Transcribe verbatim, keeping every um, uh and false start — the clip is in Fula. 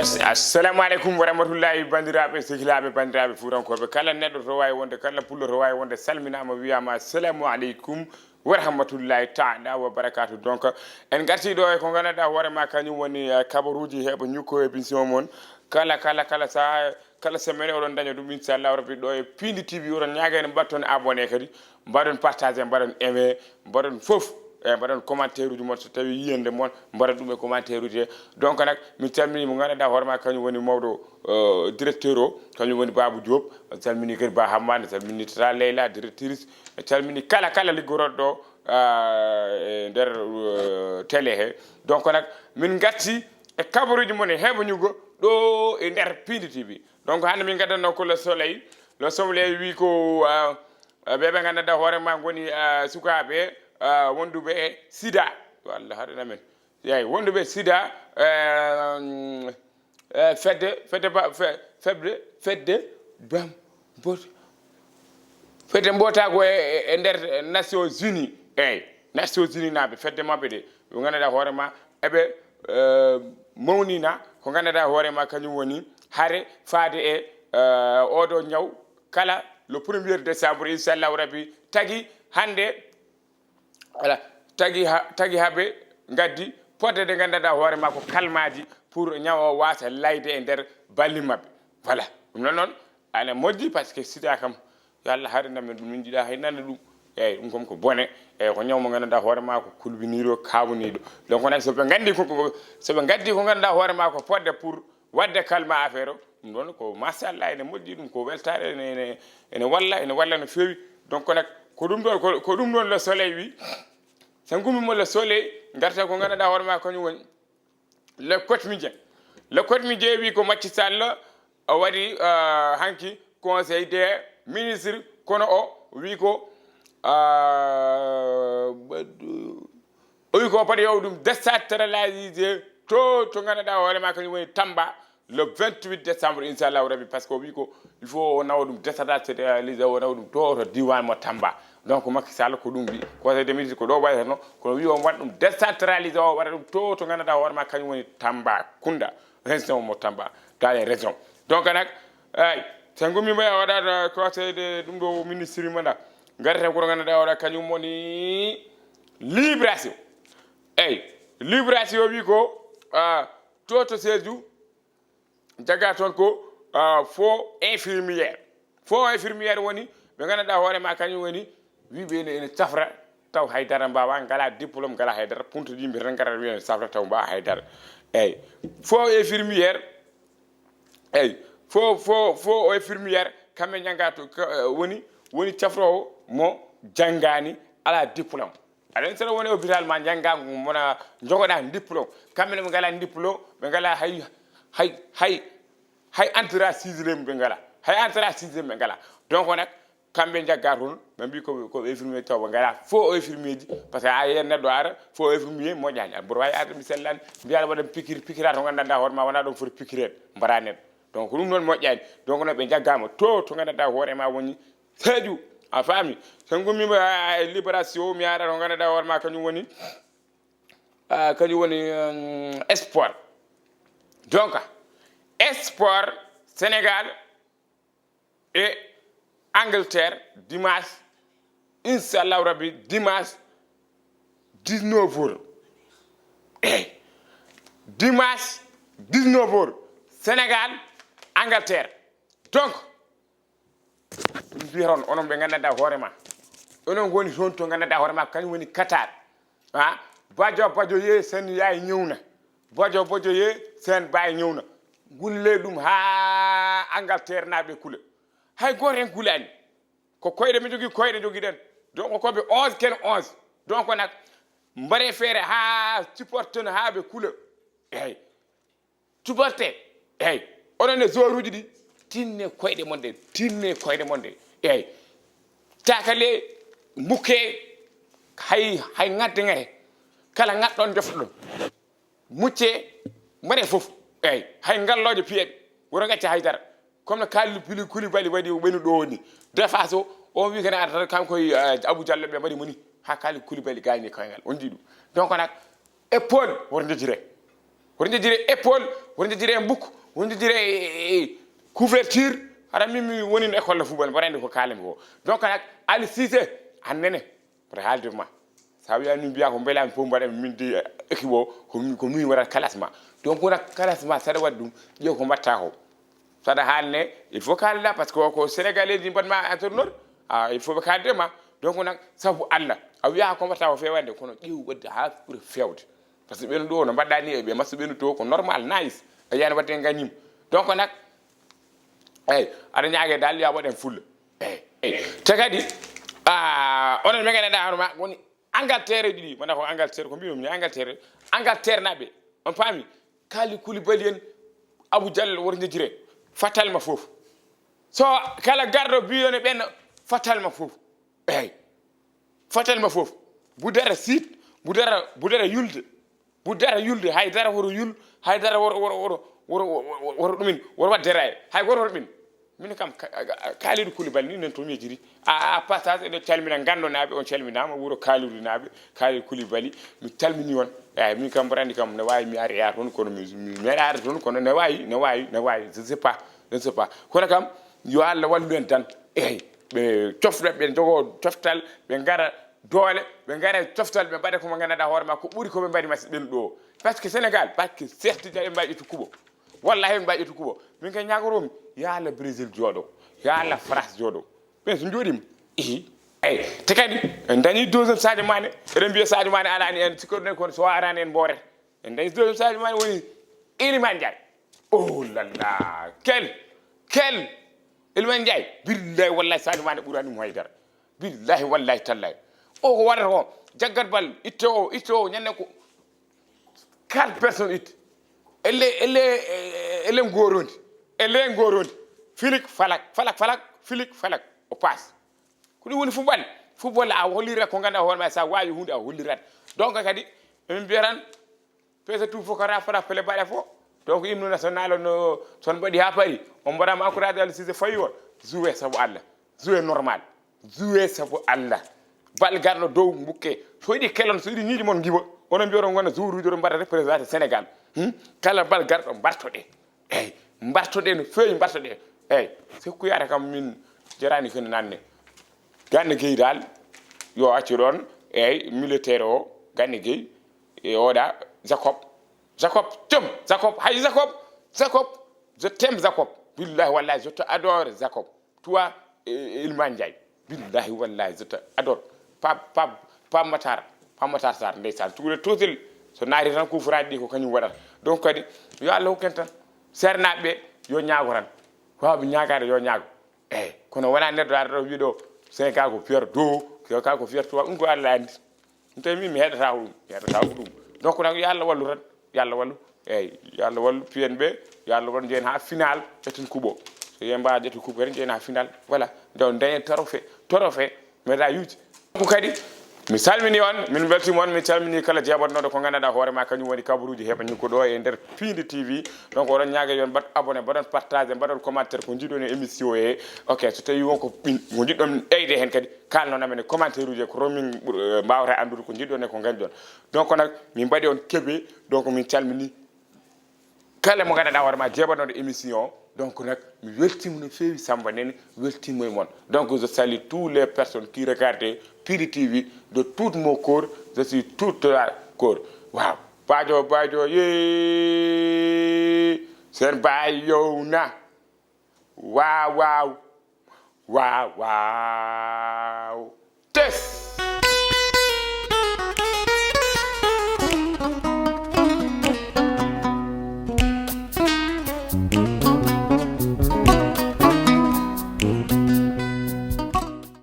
Assalamu aleykum wa rahmatullahi, banndiraaɓe, sehilaaɓe, banndiraaɓe fuurankoɓe, kala neɗɗo to waawi wonde, kala pullo to waawi wonde, salminaama, wiyaama assalamu aleykum wa rahmatullahi taala wa barakatu. Donc, en ngarti ɗo e ko nganndanɗaa hoore ma, kañum woni, eh, kabaruuji heɓa ñukko e émission mon. Kala, kala, kala saha, kala semaine oɗon daña ɗum, inchallahu rabbi, ɗo e Pindi T V. Oɗon ñaaga en mbaɗton abonné kadi, mbaɗon partagé, mbaɗon aimé, mbaɗon fof, e mbaɗon commentaire uji mon, so tawi yiyande mon, mbaɗon ɗum e commentaire uji he. Donc nag, min calmini mo nganndanɗaa hoore ma, kañum woni mawɗo, eh, directeur o, kañum woni Babou Diop. En calmini kadi Ba Hammane, en calmini Tata Leyla, directrice, en calmini kala, kala liggorooɗo ɗo, ah, e nder, eh, télé he. Donc nag, min ngatti e kabaruuji mon e heɓa ñugo ɗo e nder Pindi T V. Donc hannde min ngaddanno ko Le Soleil. Le Soleil wi ko, ah, ah, ɓe ɓe nganndanɗaa hoore ma ngoni, ah, sukaaɓe, ah, wonduɓe e sida. Yo Allah haɗan amen. Yeey, wonduɓe sida, eh, eh, fedde, fedde ba-, fe-, fedde, fedde bam-, bot-, fedde mbootaako e, e, e nder Nations Unies. Eey, Nations Unies naaɓe, fedde maɓɓe de, ɓe nganndanɗaa hoore ma, eɓe, eh, mawnina ko nganndanɗaa hoore ma, kañum woni hare faade e, eh, oɗo ñaw kala le premier décembre, inchallahu rabbi, tagi hannde, voilà, tagi ha, tagi haa ɓe ngaddi podde ɗe nganndanɗaa hoore ma ko kalmaaji pour ñaw o waasa layde e nder balli maɓɓe. Voilà, ɗum noon noon, ene moƴƴi, parce que sida kam, yo Allah haɗan amen ɗum, min njiɗaa hay nande ɗum. Eey, ɗum kam ko bone. Eey, ko ñaw mo nganndanɗaa hoore ma ko kulbiniiɗo, kaawniiɗo. Donc, nag, so ɓe nganndi ko, ko, so ɓe ngaddi ko nganndanɗaa hoore ma ko podde pour waɗde kalma affaire o, ɗum ɗoon ko machallah, ene moƴƴi, ɗum ko weltaare, ene, ene, ene walla, ene walla no feewi. Donc, nag, ko ɗum ɗoon, ko, ko ɗum ɗoon Le Soleil wi. So ngummi mo Le Soleil, ngarta ko nganndanɗaa hoore ma, kañum woni Le Quotidien. Le Quotidien wi ko Macky Sall o waɗi, ah, hanki Conseil des ministres, kono o wi ko, ah, o wi ko pati yo ɗum décentralisé to, to nganndanɗaa hoore ma, kañum woni Tamba, le vingt-huit décembre, inchallahu rabbi, parce que o wi ko il faut o nawa ɗum décentralisé, o nawa ɗum to, to diwan mo Tamba. Donc Macky Sall ko ɗum wi, Conseil des ministres ko ɗo wayatno, kono wi o waɗa ɗum décentralisé, o waɗa ɗum to, to nganndanɗaa hoore ma, kañum woni Tambacounda, région mo Tamba, dans les régions. Donc nag, eey, so ngummi mbo waɗa Conseil de ɗum ɗo ministre mo nda, ngarten ko nganndanɗaa hoore, kañum woni Libération. Eey, Libération wi ko, ah, to, to Sédhiou, jagga toon ko, ah, faux infirmière. Faux infirmière woni ɓe nganndanɗaa hoore ma, kañum woni wiɓe ene, ene cafra taw haydara mbaawa, ngala diplôme, ngala haydara, puntude yimɓe tan, ngara wiya ene cafra taw mbaawa haydara. Eey, faux infirmière, eey, faux, faux, faux infirmière, kamɓe njannga to, ka-, eh, woni, woni cafroowo mo janngaani, alaa diplôme. Aɗa anndi, saɗa woni hôpital ma njannga, mona njogoɗa diplôme. Kamɓe ne ɓe ngala diplôme, ɓe ngala hay, hay, hay, hay entrée sixième ɓe ngala. Hay entrée sixième ɓe ngala. Donc nag, kamɓe njagga toon, ɓe mbi ko, ko infirmier taw ɓe ngala faux infirmier ji. Parce que a yiyan neɗɗo ara, faux infirmier moƴƴani. Aɗa mboɗo waawi arde mi sellani, mbiya aɗa waɗa piqûre, piqûre to nganndanɗaa hoore ma wona ɗum foti piqûre, mbaɗa neɗɗo. Donc ko ɗum noon moƴƴani. Donc noon ɓe njaggaama to, to nganndanɗaa hoore ma woni Sédhiou, a faami? So ngummiima, a, a, Libération, mi ara to nganndanɗaa hoore ma, kañum woni, a, kañum woni, um, sport. Donc, sport, Sénégal e Angleterre, dimanche, inchallahu rabbi, dimanche, dix-neuf heures. Eey, dimanche, dix-neuf heures, Sénégal, Angleterre. Donc, ɗum mbiyata on, onon ɓe nganndanɗaa hoore ma. Onon ngoni toon to nganndanɗaa hoore ma, kañum woni Qatar. Ha? Bajo, bajo ye, sen yaay ñëw na. Bajo, bajo ye, sen baay ñëw na. Ngulle ɗum haa Angleterre naaɓe kula. Hay gooto en kulaani. Ko koyɗe mi jogii, koyɗe njogiɗen. Donc, ko ɓe onze, ken onze. Donc, nag, mbaɗee feere haa supporter haa ɓe kula. Eey. Supporter. Eey. Onon e joueur uji ɗi, tinne koyɗe mon ɗe, tinne koyɗe mon ɗe. Eey. Cakale, mbukke, hay, hay ŋadde ŋahe. Kala ŋaɗɗon, deftoɗon. Mucce, mbaɗe fof. Eey. Hay ngallooje piyeɗe. Woto ngacce haydara. Comme no Kalidou Pili-, Koulibaly waɗi, o ɓenni ɗo woni. Défense o, on wi kene arata kanko e, eh, Abou Diallo ɓe mbaɗi mo ni. Ha Kalidou Koulibaly gayni koyngal. On njii ɗum. Donc nag, épaule woto ndejire. Woto njejjire épaule, woto njejjire mbuk, woto njejjire e, e, e couverture. Hara min mi woni no école la football, mbaɗa anndi ko kaalanmi ko. Donc nag, Ali Cissé, an nene, mbaɗa haalde ma. Sa wiya min mbiya ko mbela mi fof mbaɗa min de équipe o, ko min, ko min waɗata classement. Donc nag, classement, saɗa waɗi ɗum, ƴeew ko mbaɗta ko. Saɗa haalne, il faut kaalda, parce que ko Sénégalais ji mbaɗma entraîneur, ah, il faut ɓe kaalde ma. Donc nag, sabu Allah, a wiya ko mbaɗta ko fewande, kono ƴeew waɗde ha ɓuri fewde. Parce que ɓen ɗo no mbaɗɗa ni e ɓe match ɓen to ko normal, nice. A yiyani waɗde gañim. Donc nag, eyyi, aɗa ñaage dal ya waɗen fulla. Eyyi, eyyi. Te kadi, ah, onon ɓe ganduɗa hono ma woni Angleterre ɗiɗi, mana ko Angleterre, ko mbinomi ni Angleterre, Angleterre naɓe. On paami, Kali Koulibaly en, Abou Diallo woto njejjire. Fatal ma fof. So kala garɗo biyono ɓen fatal ma fof. Eyyi. Fatal ma fof. Budara siit, budara, budara yulde. Budara yulde, hay dara woro yul, hay dara woro, woro, woro, woro, woro, woro ɗumin, woro waddere ay. Hay goto woro ɗumin. Min kam, Ka-, Ka-, Kalidou Koulibaly ni nen to mi yejiri. A, a passage eɗen calmina Gando naɓe, on calminama, wuro Kalidou naɓe, Kalidou Koulibaly, mi calmini on. Eyyi, min kam mbaɗa anndi kam ne wawi mi ari yaha toon, kono mi, mi, mi ari yaha toon, kono ne wawi, ne wawi, ne wawi, je ne sais pas, je ne sais pas. Kono kam, yo Allah wallu en tan. Eyyi, ɓe cofta, ɓe jogo coftal, ɓe ngara doole, ɓe ngara coftal, ɓe mbaɗa ko mo ganduɗa hoore ma, ko ɓuri ko ɓe mbaɗi match ɓen ɗo. Parce que Sénégal, parce que Cheikh Tidiane ɓe mbaɗi to kuɓo. Wallahi ɓe mbaɗi to kuɓo. Min kay ñagoromi, yo Allah Brésil jooɗo, yo Allah France jooɗo. Ɓen so jooɗima, ihi. Eyyi, te kadi, en dañi deuxième Sadio Mané, eɗen mbiya Sadio Mané alani en, sikkoɗen kono so arani en mboret. En dañi deuxième Sadio Mané woni Iliman Ndiaye. Oh là là, quel, quel Iliman Ndiaye. Billahi wallahi Sadio Mané ɓurani mo haydara. Billahi wallahi tallahi. O ko waɗata ko, jaggat bal, itte o, itte o, ñande ko quatre personnes itte. Elle, elle, elle ngorondi. Elle ngorondi. Filik, falak, falak, falak, filik, falak. O passe. Ko ɗum woni football. Football a hollira ko ganduɗa hoore ma, sa wawi hunde a hollirat. Donc kadi, min mbiyatan, pese tout fof kata fota fele baɗa fof. Donc hymne national o no, son mbaɗi ha paari. On mbaɗama encouragé Aliou Cissé fayi o. Jouer sabu Allah. Jouer normal. Jouer sabu Allah. Bal garɗo dow bukke. So yiɗi kelon, so yiɗi ñiiƴe mon ngiwa. Onon mbiyoto gona joueur ujo to mbaɗa représenté Sénégal. Hmm? Kala bal garɗo mbartoɗe. Eyyi, mbartoɗe no feewi, mbartoɗe. Eyyi, sekkuyaata kam min jarani kene nanne. Gana Gueye dal, yo accu ɗon, eyyi, militaire o, Gana Gueye, e oɗa, Jacob. Jacob, jom, Jacob, hay Jacob, Jacob, je t'aime Jacob. Billahi wallahi, je t'adore Jacob. Toi, e, e Iliman Ndiaye. Billahi wallahi, je t'adore. Pape, Pape, Pape Matar, Pape Matar Sarr, ndeysaan, cukalel tootel. So naati tan kufuraaji ɗi ko kañum waɗata. Donc kadi, yo Allah hokku en tan. Seernaaɓe ɓe, yo ñaago tan. Waawɓe ñaagaade, yo ñaago. Eyyi, kono wonaa neɗɗo ara ɗo wiya ɗo, Sénégal ko fier deux, Sénégal ko fier trois, ɗum ko Allah anndi. Ɗum tawi min mi heɗata ko ɗum, mi heɗata ko ɗum. Donc nag yo Allah wallu tan, yo Allah wallu. Eyyi, yo Allah wallu piyen ɓe, yo Allah wallu njeyen ha final, ƴetten kuɓo. So yen mbawa ƴettu kuɓo kadi njeyen ha final. Voilà, donc dañen trophée, trophée, médaille uji. Ko kadi, mi salmini on, min beltima on, min calmini kala jeeɓatnoɗo ko ganduɗa hoore ma, kañum woni kabaruji heɓani ko ɗo e nder Pindi T V. Donc oɗon ñaaga yon mbaɗ abonné, mbaɗon partage, mbaɗon commentaire ko jiɗon e émission he. Ok, so tawi won ko ɓin, ko jiɗɗon ɓeyde hen kadi, kalnon amen e commentaire uji, ko romin ɓur-, eh, mbawata andude ko jiɗɗon e ko gañɗon. Donc nag, min mbaɗi on keɓe, donc min calmini kala mo ganduɗa hoore ma jeeɓanoɗo émission o. Donc nag, mi weltima no feewi Samba Nene, weltima e mon. Donc je salue toutes les personnes qui regardent Piri T V de tout mon cœur, je suis tout à cœur. Waaw, Bajo, Bajo, yee, sen baay yow na. Waaw, waaw, waaw, waaw.